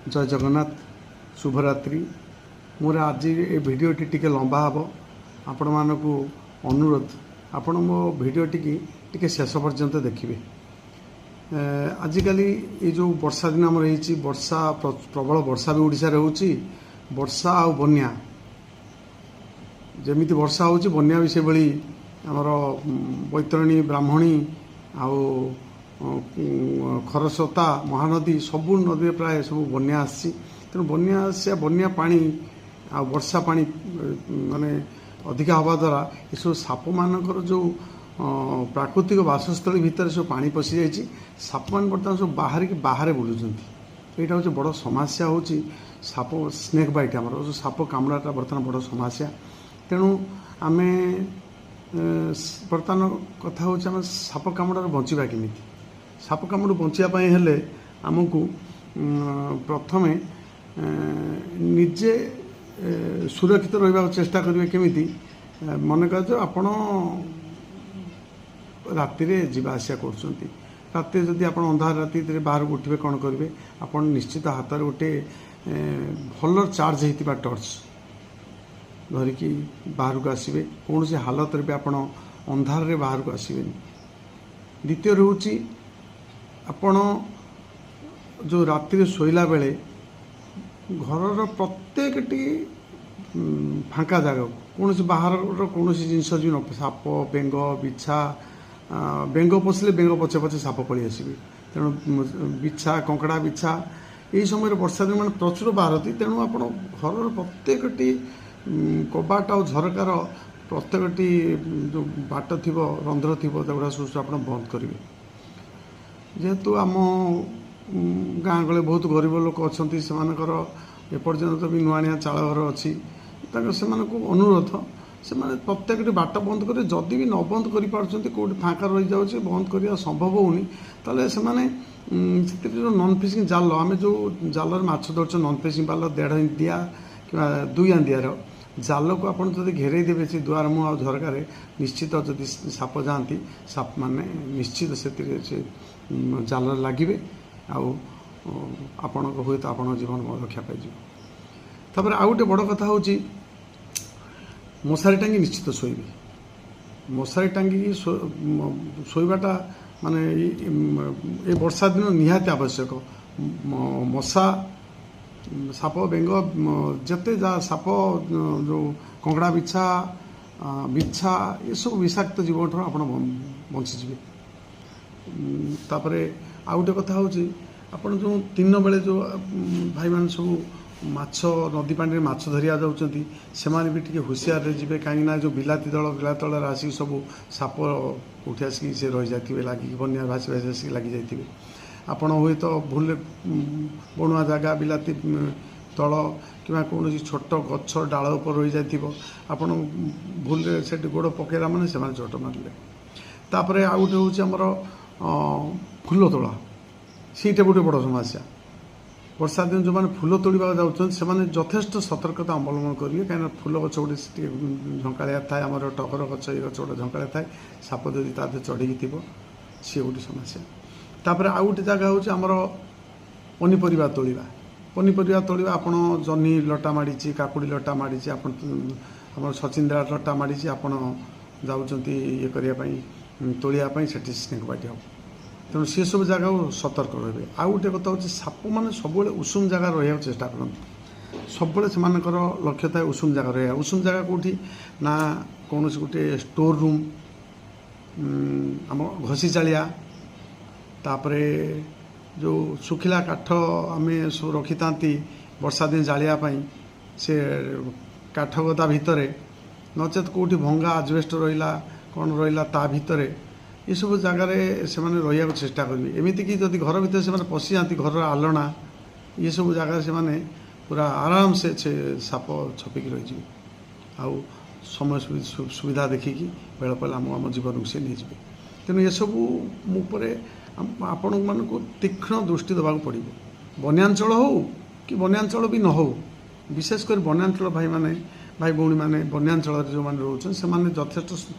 ଜୟ ଜଗନ୍ନାଥ, ଶୁଭରାତ୍ରି। ମୋର ଆଜି ଏ ଭିଡ଼ିଓଟି ଟିକେ ଲମ୍ବା ହେବ। ଆପଣମାନଙ୍କୁ ଅନୁରୋଧ, ଆପଣ ମୋ ଭିଡ଼ିଓଟିକି ଟିକେ ଶେଷ ପର୍ଯ୍ୟନ୍ତ ଦେଖିବେ। ଆଜିକାଲି ଏ ଯେଉଁ ବର୍ଷା ଦିନ ଆମର ହେଇଛି, ବର୍ଷା ପ୍ରବଳ ବର୍ଷା ବି ଓଡ଼ିଶାରେ ହେଉଛି। ବର୍ଷା ଆଉ ବନ୍ୟା, ଯେମିତି ବର୍ଷା ହେଉଛି ବନ୍ୟା ବି ସେଭଳି। ଆମର ବୈତରଣୀ, ବ୍ରାହ୍ମଣୀ ଆଉ ଖରସ୍ରୋତା, ମହାନଦୀ, ସବୁ ନଦୀରେ ପ୍ରାୟ ସବୁ ବନ୍ୟା ଆସିଛି। ତେଣୁ ବନ୍ୟା ଆସିବା, ବନ୍ୟା ପାଣି ଆଉ ବର୍ଷା ପାଣି ମାନେ ଅଧିକା ହେବା ଦ୍ୱାରା ଏସବୁ ସାପମାନଙ୍କର ଯେଉଁ ପ୍ରାକୃତିକ ବାସସ୍ଥଳୀ ଭିତରେ ସବୁ ପାଣି ପଶିଯାଇଛି। ସାପମାନେ ବର୍ତ୍ତମାନ ସବୁ ବାହାରିକି ବାହାରେ ବୁଲୁଛନ୍ତି। ଏଇଟା ହେଉଛି ବଡ଼ ସମସ୍ୟା। ହେଉଛି ସାପ ସ୍ନେକ୍ ବାଇଟ୍, ଆମର ଯେଉଁ ସାପ କାମୁଡ଼ାଟା ବର୍ତ୍ତମାନ ବଡ଼ ସମସ୍ୟା। ତେଣୁ ଆମେ ବର୍ତ୍ତମାନ କଥା ହେଉଛି, ଆମେ ସାପ କାମୁଡ଼ାରୁ ବଞ୍ଚିବା କେମିତି? ସାପ କାମୁଡ଼ୁ ବଞ୍ଚିବା ପାଇଁ ହେଲେ ଆମକୁ ପ୍ରଥମେ ନିଜେ ସୁରକ୍ଷିତ ରହିବାକୁ ଚେଷ୍ଟା କରିବେ। କେମିତି? ମନେ କରାଯାଉ ଆପଣ ରାତିରେ ଯିବା ଆସିବା କରୁଛନ୍ତି। ରାତିରେ ଯଦି ଆପଣ ଅନ୍ଧାର ରାତିରେ ବାହାରକୁ ଉଠିବେ, କ'ଣ କରିବେ? ଆପଣ ନିଶ୍ଚିତ ହାତରେ ଗୋଟେ ଭଲ ଚାର୍ଜ ହେଇଥିବା ଟର୍ଚ୍ଚ ଧରିକି ବାହାରକୁ ଆସିବେ। କୌଣସି ହାଲତରେ ବି ଆପଣ ଅନ୍ଧାରରେ ବାହାରକୁ ଆସିବେନି। ଦ୍ୱିତୀୟରେ ହେଉଛି, ଆପଣ ଯେଉଁ ରାତିରେ ଶୋଇଲା ବେଳେ ଘରର ପ୍ରତ୍ୟେକଟି ଫାଙ୍କା ଜାଗାକୁ କୌଣସି ବାହାରର କୌଣସି ଜିନିଷ ବି ନ, ସାପ, ବେଙ୍ଗ, ବିଛା, ବେଙ୍ଗ ପଶିଲେ ବେଙ୍ଗ ପଛେ ପଛେ ସାପ ପଳେଇ ଆସିବେ। ତେଣୁ ବିଛା, କଙ୍କଡ଼ା ବିଛା ଏହି ସମୟରେ ବର୍ଷା ଦିନ ମାନେ ପ୍ରଚୁର ବାହାରନ୍ତି। ତେଣୁ ଆପଣ ଘରର ପ୍ରତ୍ୟେକଟି କବାଟ ଆଉ ଝରକାର ପ୍ରତ୍ୟେକଟି ଯେଉଁ ବାଟ ଥିବ, ରନ୍ଧ୍ର ଥିବ, ସେଗୁଡ଼ା ସବୁ ଆପଣ ବନ୍ଦ କରିବେ। ଯେହେତୁ ଆମ ଗାଁ ଗହଳିରେ ବହୁତ ଗରିବ ଲୋକ ଅଛନ୍ତି, ସେମାନଙ୍କର ଏପର୍ଯ୍ୟନ୍ତ ବି ନୂଆଣିଆ ଚାଳ ଘର ଅଛି, ତାଙ୍କ ସେମାନଙ୍କୁ ଅନୁରୋଧ, ସେମାନେ ପ୍ରତ୍ୟେକଟି ବାଟ ବନ୍ଦ କରିବେ। ଯଦି ବି ନ ବନ୍ଦ କରିପାରୁଛନ୍ତି, କେଉଁଠି ଫାଙ୍କା ରହିଯାଉଛି, ବନ୍ଦ କରିବା ସମ୍ଭବ ହେଉନି, ତାହେଲେ ସେମାନେ ସେଥିରେ ଯେଉଁ ନନ୍ ଫିସିଂ ଜାଲ, ଆମେ ଯେଉଁ ଜାଲରେ ମାଛ ଧରୁଛୁ, ନନ୍ ଫିସିଂ ଜାଲ 1.5 ଇଞ୍ଚିଆ କିମ୍ବା 2 ଆନ୍ଦିଆର ଜାଲକୁ ଆପଣ ଯଦି ଘେରେଇ ଦେବେ ସେ ଦୁଆର ମୁହଁ ଆଉ ଝରକାରେ, ନିଶ୍ଚିତ ଯଦି ସାପ ଯାଆନ୍ତି, ସାପମାନେ ନିଶ୍ଚିତ ସେଥିରେ ସେ ଜାଲରେ ଲାଗିବେ ଆଉ ଆପଣଙ୍କ ହୁଏତ ଆପଣଙ୍କ ଜୀବନ ରକ୍ଷା ପାଇଯିବ। ତାପରେ ଆଉ ଗୋଟେ ବଡ଼ କଥା ହେଉଛି, ମଶାରୀ ଟାଙ୍ଗି ନିଶ୍ଚିତ ଶୋଇବେ। ମଶାରୀ ଟାଙ୍ଗିକି ଶୋଇବାଟା ମାନେ ଏ ବର୍ଷା ଦିନ ନିହାତି ଆବଶ୍ୟକ। ମଶା, ସାପ, ବେଙ୍ଗ, ଯେତେ ଯାହା ସାପ, ଯେଉଁ କଙ୍କଡ଼ା ବିଛା, ବିଛା, ଏସବୁ ବିଷାକ୍ତ ଜୀବଠାରୁ ଆପଣ ବଞ୍ଚିଯିବେ। ତାପରେ ଆଉ ଗୋଟେ କଥା ହେଉଛି, ଆପଣ ଯେଉଁ ଦିନ ବେଳେ ଯେଉଁ ଭାଇମାନେ ସବୁ ମାଛ ନଦୀ ପାଣିରେ ମାଛ ଧରିବା ଯାଉଛନ୍ତି, ସେମାନେ ବି ଟିକେ ହୁସିଆରରେ ଯିବେ। କାହିଁକିନା ଯେଉଁ ବିଲାତି ଦଳ, ବିଲାତି ଦଳରେ ଆସିକି ସବୁ ସାପ ଉଠି ଆସିକି ସେ ରହିଯାଇଥିବେ ଲାଗିକି, ବନ୍ୟା ଭାସି ଭାସି ଆସିକି ଲାଗିଯାଇଥିବେ। ଆପଣ ହୁଏତ ଭୁଲରେ ବଣୁଆ ଜାଗା, ବିଲାତି ତଳ କିମ୍ବା କୌଣସି ଛୋଟ ଗଛ ଡାଳ ଉପରେ ରହିଯାଇଥିବ, ଆପଣ ଭୁଲରେ ସେଠି ଗୋଡ଼ ପକାଇଲା ମାନେ ସେମାନେ ଚୋଟ ମାରିଲେ। ତାପରେ ଆଉ ଗୋଟେ ହେଉଛି ଆମର ଫୁଲ ତୋଳା, ସେଇଟା ଗୋଟେ ବଡ଼ ସମସ୍ୟା। ବର୍ଷା ଦିନ ଯେଉଁମାନେ ଫୁଲ ତୋଳିବାକୁ ଯାଉଛନ୍ତି, ସେମାନେ ଯଥେଷ୍ଟ ସତର୍କତା ଅବଲମ୍ବନ କରିବେ। କାହିଁକିନା ଫୁଲ ଗଛ ଗୋଟେ ଟିକେ ଝଙ୍କାଳିଆ ଥାଏ, ଆମର ଟଗର ଗଛ, ଏ ଗଛ ଗୋଟେ ଝଙ୍କାଳିଆ ଥାଏ। ସାପ ଯଦି ତା ଦେହରେ ଚଢ଼ିକି ଥିବ, ସିଏ ଗୋଟେ ସମସ୍ୟା। ତାପରେ ଆଉ ଗୋଟେ ଜାଗା ହେଉଛି ଆମର ପନିପରିବା ତୋଳିବା। ପନିପରିବା ତୋଳିବା, ଆପଣ ଜହ୍ନି ଲଟା ମାଡ଼ିଛି, କାକୁଡ଼ି ଲଟା ମାଡ଼ିଛି, ଆପଣ ଆମର ଛଚିନ୍ଦ୍ରା ଲଟା ମାଡ଼ିଛି, ଆପଣ ଯାଉଛନ୍ତି ଇଏ କରିବା ପାଇଁ, ତୋଳିବା ପାଇଁ, ସେଠି ସ୍ନେକ୍ ବାଇଟ୍ ହେବ। ତେଣୁ ସେସବୁ ଜାଗାକୁ ସତର୍କ ରହିବେ। ଆଉ ଗୋଟେ କଥା ହେଉଛି, ସାପମାନେ ସବୁବେଳେ ଉଷୁମ ଜାଗାରେ ରହିବାକୁ ଚେଷ୍ଟା କରନ୍ତି। ସବୁବେଳେ ସେମାନଙ୍କର ଲକ୍ଷ୍ୟ ଥାଏ ଉଷୁମ ଜାଗା ରହିବା। ଉଷୁମ ଜାଗା କେଉଁଠି ନା କୌଣସି ଗୋଟେ ଷ୍ଟୋର ରୁମ୍, ଆମ ଘଷି ଚାଳିଆ, ତାପରେ ଯେଉଁ ଶୁଖିଲା କାଠ ଆମେ ସବୁ ରଖିଥାନ୍ତି ବର୍ଷା ଦିନ ଜାଳିବା ପାଇଁ, ସେ କାଠ ଗଦା ଭିତରେ, ନଚେତ୍ କେଉଁଠି ଭଙ୍ଗା ଆଜବେଷ୍ଟ ରହିଲା, କ'ଣ ରହିଲା ତା ଭିତରେ, ଏସବୁ ଜାଗାରେ ସେମାନେ ରହିବାକୁ ଚେଷ୍ଟା କରିବେ। ଏମିତିକି ଯଦି ଘର ଭିତରେ ସେମାନେ ପଶିଯାଆନ୍ତି, ଘରର ଆଲଣା, ଏସବୁ ଜାଗାରେ ସେମାନେ ପୁରା ଆରାମସେ ସେ ସାପ ଛପିକି ରହିଯିବେ ଆଉ ସମୟ ସୁବିଧା ଦେଖିକି ବେଳ ପଡ଼ିଲେ ଆମ ଆମ ଜୀବନକୁ ସେ ନେଇଯିବେ। ତେଣୁ ଏସବୁ ଉପରେ ଆପଣମାନଙ୍କୁ ତୀକ୍ଷ୍ଣ ଦୃଷ୍ଟି ଦେବାକୁ ପଡ଼ିବ। ବନ୍ୟାଞ୍ଚଳ ହେଉ କି ବନ୍ୟାଞ୍ଚଳ ବି ନ ହେଉ, ବିଶେଷ କରି ବନ୍ୟାଞ୍ଚଳ ଭାଇମାନେ, ଭାଇ ଭଉଣୀମାନେ, ବନ୍ୟାଞ୍ଚଳରେ ଯେଉଁମାନେ ରହୁଛନ୍ତି, ସେମାନେ ଯଥେଷ୍ଟ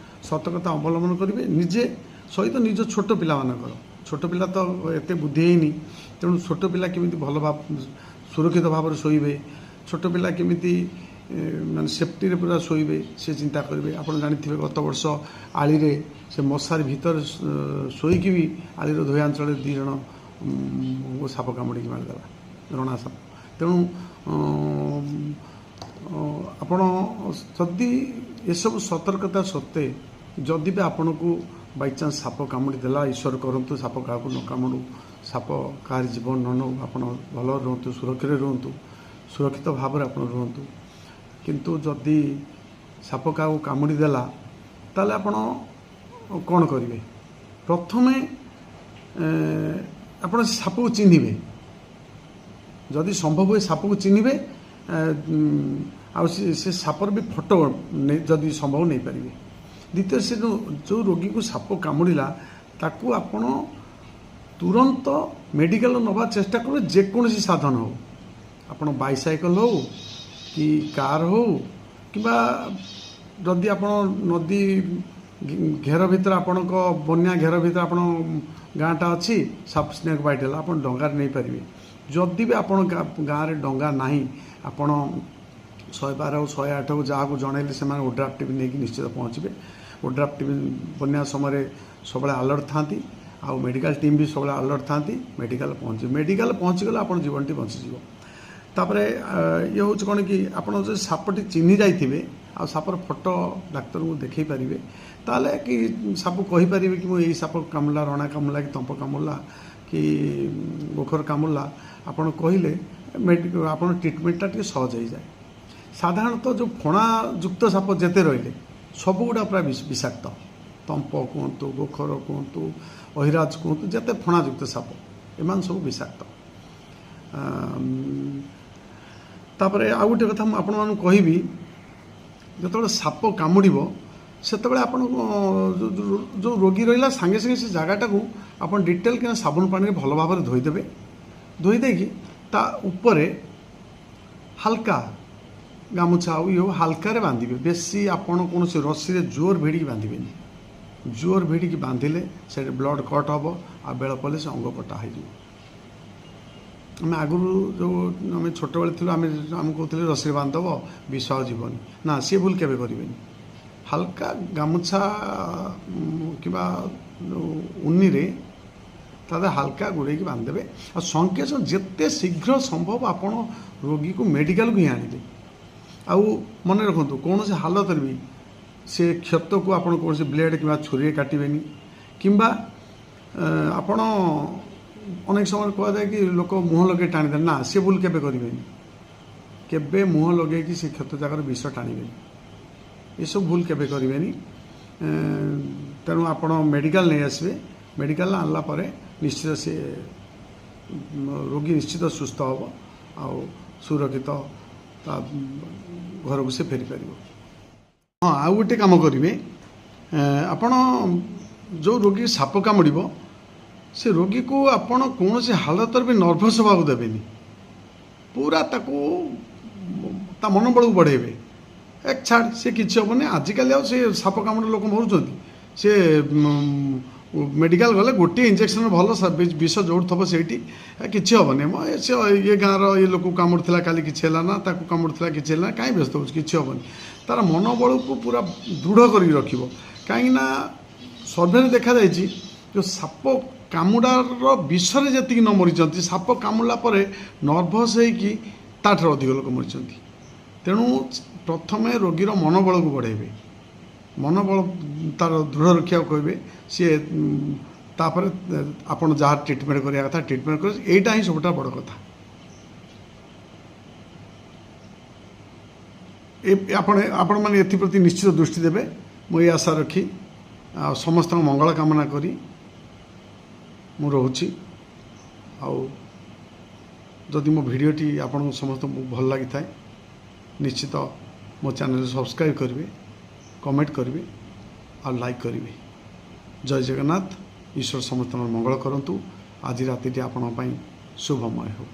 ସତର୍କତା ଅବଲମ୍ବନ କରିବେ ନିଜେ ସହିତ ନିଜ ଛୋଟ ପିଲାମାନଙ୍କର। ଛୋଟ ପିଲା ତ ଏତେ ବୁଦ୍ଧି ହେଇନି, ତେଣୁ ଛୋଟ ପିଲା କେମିତି ଭଲ ଭାବ ସୁରକ୍ଷିତ ଭାବରେ ଶୋଇବେ, ଛୋଟ ପିଲା କେମିତି ମାନେ ସେଫ୍ଟିରେ ପୁରା ଶୋଇବେ ସେ ଚିନ୍ତା କରିବେ। ଆପଣ ଜାଣିଥିବେ ଗତ ବର୍ଷ ଆଳିରେ ସେ ମଶାରୀ ଭିତରେ ଶୋଇକି ବି ଆଳିର ଧୋଇଆଞ୍ଚଳରେ 2 ଜଣ ସାପ କାମୁଡ଼ିକି ମାରିଦେଲା, ରଣା ସାପ। ତେଣୁ ଆପଣ ଯଦି ଏସବୁ ସତର୍କତା ସତ୍ତ୍ୱେ ଯଦି ବି ଆପଣଙ୍କୁ ବାଇଚାନ୍ସ ସାପ କାମୁଡ଼ି ଦେଲା, ଈଶ୍ୱର କରନ୍ତୁ ସାପ କାହାକୁ ନ କାମୁଡ଼ୁ, ସାପ କାହାରି ଜୀବନ ନ ନେଉ, ଆପଣ ଭଲ ରୁହନ୍ତୁ, ସୁରକ୍ଷିତ ରୁହନ୍ତୁ, ସୁରକ୍ଷିତ ଭାବରେ ଆପଣ ରୁହନ୍ତୁ। କିନ୍ତୁ ଯଦି ସାପ କାହାକୁ କାମୁଡ଼ି ଦେଲା ତାହେଲେ ଆପଣ କ'ଣ କରିବେ? ପ୍ରଥମେ ଆପଣ ସାପକୁ ଚିହ୍ନିବେ, ଯଦି ସମ୍ଭବ ହୁଏ ସାପକୁ ଚିହ୍ନିବେ, ଆଉ ସେ ସାପର ବି ଫଟୋ ଯଦି ସମ୍ଭବ ନେଇପାରିବେ। ଦ୍ୱିତୀୟ, ସେ ଯେଉଁ ରୋଗୀକୁ ସାପ କାମୁଡ଼ିଲା ତାକୁ ଆପଣ ତୁରନ୍ତ ମେଡ଼ିକାଲ ନେବା ଚେଷ୍ଟା କରିବେ, ଯେକୌଣସି ସାଧନ ହେଉ, ଆପଣ ବାଇସାଇକେଲ ହେଉ କି କାର୍ ହେଉ, କିମ୍ବା ଯଦି ଆପଣ ନଦୀ ଘେର ଭିତରେ ଆପଣଙ୍କ ବନ୍ୟା ଘେର ଭିତରେ ଆପଣ ଗାଁଟା ଅଛି, ସାପ ସ୍ନେକ୍ ବାଇଟ୍ ହେଲା, ଆପଣ ଡଙ୍ଗାରେ ନେଇପାରିବେ। ଯଦି ବି ଆପଣ ଗାଁରେ ଡଙ୍ଗା ନାହିଁ, ଆପଣ 112 ହଉ 108 ହଉ ଯାହାକୁ ଜଣାଇଲେ ସେମାନେ ଓଡ୍ରାଫ୍ ଟିମ୍ ନେଇକି ନିଶ୍ଚିତ ପହଞ୍ଚିବେ। ଓଡ୍ରାଫ୍ ଟିମ୍ ବନ୍ୟା ସମୟରେ ସବୁବେଳେ ଆଲର୍ଟ ଥାନ୍ତି, ଆଉ ମେଡ଼ିକାଲ ଟିମ୍ ବି ସବୁବେଳେ ଆଲର୍ଟ ଥାନ୍ତି। ମେଡ଼ିକାଲ ପହଞ୍ଚିବେ, ମେଡ଼ିକାଲ ପହଞ୍ଚିଗଲେ ଆପଣ ଜୀବନଟି ବଞ୍ଚିଯିବ। ତାପରେ ଇଏ ହେଉଛି କ'ଣ କି ଆପଣ ଯଦି ସାପଟି ଚିହ୍ନି ଯାଇଥିବେ ଆଉ ସାପର ଫଟୋ ଡାକ୍ତରଙ୍କୁ ଦେଖାଇ ପାରିବେ, ତାହେଲେ କି ସାପ କହିପାରିବେ କି ମୁଁ ଏଇ ସାପ କାମୁଡ଼ିଲା, ରଣା କାମୁଡ଼ିଲା କି ତମ୍ପ କାମୁଡ଼ିଲା କି ଗୋଖର କାମୁଡ଼ିଲା, ଆପଣ କହିଲେ ଆପଣ ଟ୍ରିଟମେଣ୍ଟଟା ଟିକେ ସହଜ ହେଇଯାଏ। ସାଧାରଣତଃ ଯେଉଁ ଫଣାଯୁକ୍ତ ସାପ ଯେତେ ରହିଲେ ସବୁଗୁଡ଼ା ପ୍ରାୟ ବିଷାକ୍ତ। ତମ୍ପ କୁହନ୍ତୁ, ଗୋଖର କୁହନ୍ତୁ, ଅହିରାଜ କୁହନ୍ତୁ, ଯେତେ ଫଣାଯୁକ୍ତ ସାପ ଏମାନେ ସବୁ ବିଷାକ୍ତ। ତାପରେ ଆଉ ଗୋଟେ କଥା ମୁଁ ଆପଣମାନଙ୍କୁ କହିବି, ଯେତେବେଳେ ସାପ କାମୁଡ଼ିବ ସେତେବେଳେ ଆପଣ ଯେଉଁ ରୋଗୀ ରହିଲା ସାଙ୍ଗେ ସାଙ୍ଗେ ସେ ଜାଗାଟାକୁ ଆପଣ ଡିଟେଲ୍ କିନା ସାବୁନ ପାଣିରେ ଭଲ ଭାବରେ ଧୋଇଦେବେ। ଧୋଇ ଦେଇକି ତା ଉପରେ ହାଲକା ଗାମୁଛା ହଉ ଇଏ ହଉ ହାଲକାରେ ବାନ୍ଧିବେ। ବେଶୀ ଆପଣ କୌଣସି ରସିରେ ଜୋର ଭିଡ଼ିକି ବାନ୍ଧିବେନି। ଜୋର ଭିଡ଼ିକି ବାନ୍ଧିଲେ ସେଠି ବ୍ଲଡ଼ କଟ୍ ହେବ, ଆଉ ବେଳ ପଡ଼ିଲେ ସେ ଅଙ୍ଗ କଟା ହେଇଯିବ। ଆମେ ଆଗରୁ ଯେଉଁ ଆମେ ଛୋଟବେଳେ ଥିଲୁ, ଆମେ ଆମକୁ କହୁଥିଲେ ରସିରେ ବାନ୍ଧିଦେବ ବିଷ ଆଉ ଯିବନି। ନା, ସିଏ ଭୁଲ କେବେ କରିବେନି। ହାଲକା ଗାମୁଛା କିମ୍ବା ଉନିରେ ତା ଦେହରେ ହାଲକା ଗୁଡ଼େଇକି ବାନ୍ଧିଦେବେ। ଆଉ ସଙ୍ଗେ ସଙ୍ଗେ ଯେତେ ଶୀଘ୍ର ସମ୍ଭବ ଆପଣ ରୋଗୀକୁ ମେଡ଼ିକାଲକୁ ହିଁ ଆଣିବେ। ଆଉ ମନେ ରଖନ୍ତୁ, କୌଣସି ହାଲତରେ ବି ସେ କ୍ଷତକୁ ଆପଣ କୌଣସି ବ୍ଲେଡ଼ କିମ୍ବା ଛୁରୀରେ କାଟିବେନି, କିମ୍ବା ଆପଣ ଅନେକ ସମୟରେ କୁହାଯାଏ କି ଲୋକ ମୁହଁ ଲଗେଇ ଟାଣିଦେଲେ, ନା ସେ ଭୁଲ କେବେ କରିବେନି। କେବେ ମୁହଁ ଲଗେଇକି ସେ କ୍ଷତ ଜାଗାରେ ବିଷ ଟାଣିବେନି, ଏସବୁ ଭୁଲ କେବେ କରିବେନି। ତେଣୁ ଆପଣ ମେଡ଼ିକାଲ ନେଇ ଆସିବେ। ମେଡ଼ିକାଲ ଆଣିଲା ପରେ ନିଶ୍ଚିତ ସେ ରୋଗୀ ନିଶ୍ଚିତ ସୁସ୍ଥ ହେବ ଆଉ ସୁରକ୍ଷିତ ତା ଘରକୁ ସେ ଫେରିପାରିବ। ହଁ, ଆଉ ଗୋଟେ କାମ କରିବେ, ଆପଣ ଯେଉଁ ରୋଗୀ ସାପ କାମୁଡ଼ିବ ସେ ରୋଗୀକୁ ଆପଣ କୌଣସି ହାଲତରେ ବି ନର୍ଭସ୍ ହେବାକୁ ଦେବେନି। ପୁରା ତାକୁ ତା ମନୋବଳକୁ ବଢ଼େଇବେ। ଏକ ଛାଡ଼, ସେ କିଛି ହେବନି। ଆଜିକାଲି ଆଉ ସେ ସାପ କାମୁଡ଼ା ଲୋକ ମରୁଛନ୍ତି, ସେ ମେଡ଼ିକାଲ ଗଲେ ଗୋଟିଏ ଇଞ୍ଜେକ୍ସନ୍ ଭଲ ବିଷ ଯେଉଁଠି ଥିବ ସେଇଠି କିଛି ହେବନି। ମ ସେ ଇଏ ଗାଁର ଇଏ ଲୋକକୁ କାମୁଡ଼ିଥିଲା କାଲି କିଛି ହେଲା ନା, ତାକୁ କାମୁଡ଼ିଥିଲା କିଛି ହେଲା ନା, କାହିଁ ବ୍ୟସ୍ତ ହେଉଛି, କିଛି ହେବନି। ତା'ର ମନୋବଳକୁ ପୁରା ଦୃଢ଼ କରିକି ରଖିବ। କାହିଁକିନା ସର୍ଭେରେ ଦେଖାଯାଇଛି ଯେଉଁ ସାପ କାମୁଡ଼ାର ବିଷରେ ଯେତିକି ନ ମରିଛନ୍ତି, ସାପ କାମୁଡ଼ିଲା ପରେ ନର୍ଭସ୍ ହେଇକି ତାଠାରୁ ଅଧିକ ଲୋକ ମରିଛନ୍ତି। ତେଣୁ ପ୍ରଥମେ ରୋଗୀର ମନୋବଳକୁ ବଢ଼େଇବେ, ମନୋବଳ ତା'ର ଦୃଢ଼ ରଖିବାକୁ କହିବେ ସିଏ। ତାପରେ ଆପଣ ଯାହା ଟ୍ରିଟମେଣ୍ଟ କରିବା କଥା ଟ୍ରିଟମେଣ୍ଟ କରିବେ। ଏଇଟା ହିଁ ସବୁଠାରୁ ବଡ଼ କଥା। ଆପଣମାନେ ଏଥିପ୍ରତି ନିଶ୍ଚିତ ଦୃଷ୍ଟି ଦେବେ, ମୁଁ ଏଇ ଆଶା ରଖି ଆଉ ସମସ୍ତଙ୍କ ମଙ୍ଗଳ କାମନା କରି ମୁଁ ରହୁଛି। ଆଉ ଯଦି ମୋ ଭିଡ଼ିଓଟି ଆପଣଙ୍କୁ ସମସ୍ତଙ୍କୁ ଭଲ ଲାଗିଥାଏ, ନିଶ୍ଚିତ ମୋ ଚ୍ୟାନେଲ୍ ସବସ୍କ୍ରାଇବ୍ କରିବେ, କମେଣ୍ଟ କରିବେ ଆଉ ଲାଇକ୍ କରିବେ। ଜୟ ଜଗନ୍ନାଥ। ଈଶ୍ୱର ସମସ୍ତଙ୍କର ମଙ୍ଗଳ କରନ୍ତୁ। ଆଜି ରାତିଟି ଆପଣଙ୍କ ପାଇଁ ଶୁଭମୟ ହେଉ।